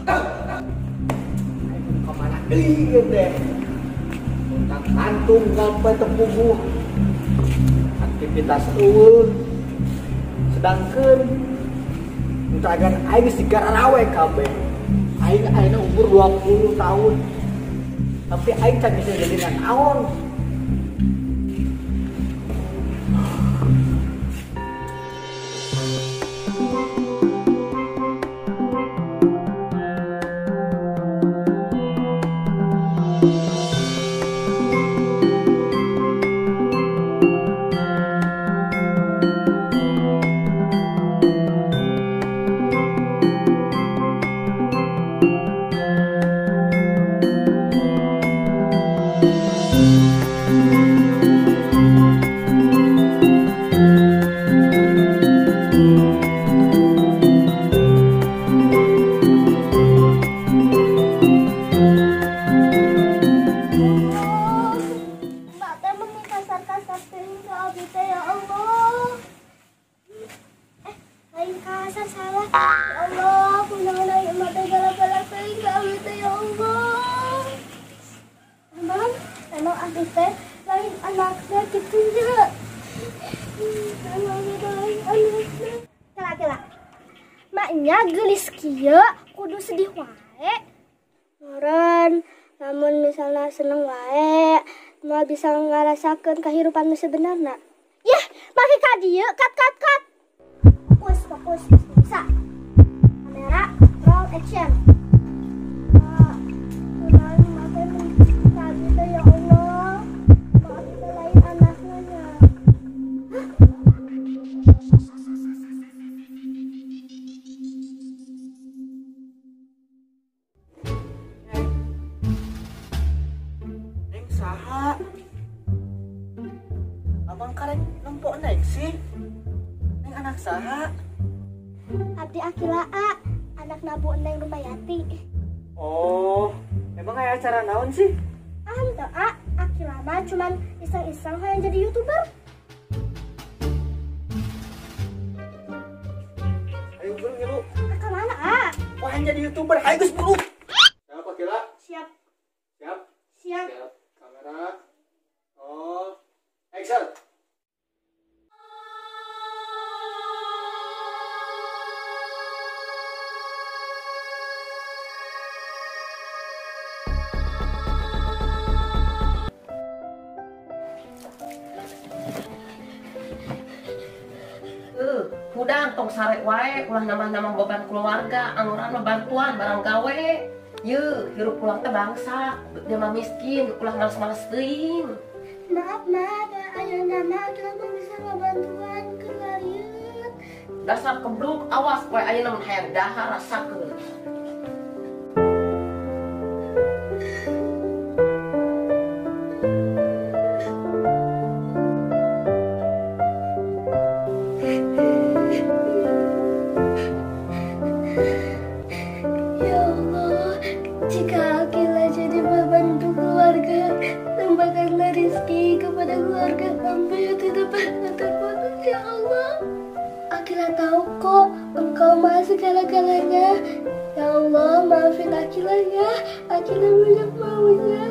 Aing ka mana deui teh? Tentang kantung sampai tepuguh. Aktivitas eueuh. Sedangkan agan aing geus digararawe kabeh. Aing ayeuna umur 20 tahun. Tapi aing can bisa jadi nanaon. Maknya gelis kieu kudu sedih wae. Meureun lamun misalna seneng wae moal bisa ngarasakeun kahirupan nu sebenarna. Yah, make ka dieu cut cut cut. Fokus fokus bisa. Kamera roll action. Ya Allah, maaf itu lain anaknya nya. Neng saha? Abang kareng nempok neng sih? Neng anak saha? Abdi Akila A, anak nabu Neng Rumayati. Oh, emang kayak acara naon sih? Ante A, Akila mah cuman iseng-iseng hayang jadi YouTuber. Ayo buru ngilu. Ke mana A? Wah, hayang jadi YouTuber, ayo geus buru. Siap Akila? Siap. Siap? Siap. Siap. Kamera. Oh, action. Hudang tong sare wae ulah nambah-nambah beban keluarga, angguran mah bantuan barang gawe. Ye, hirup pulang teh bangsa, dia mah miskin, ulah males-males teuing. Maaf, maaf, ayeuna mah kita mah bisa ngabantuan keur ngariut. Dasar kebluk, awas poe ayeuna mun hayang dahar rasakeun. Ya Allah, jika Akila jadi beban untuk keluarga, tambahkanlah rezeki kepada keluarga hamba yang tidak pernah terputus, ya Allah. Akila tahu kok, Engkau maha segala-galanya. Ya Allah, maafin Akila ya, Akila banyak maunya.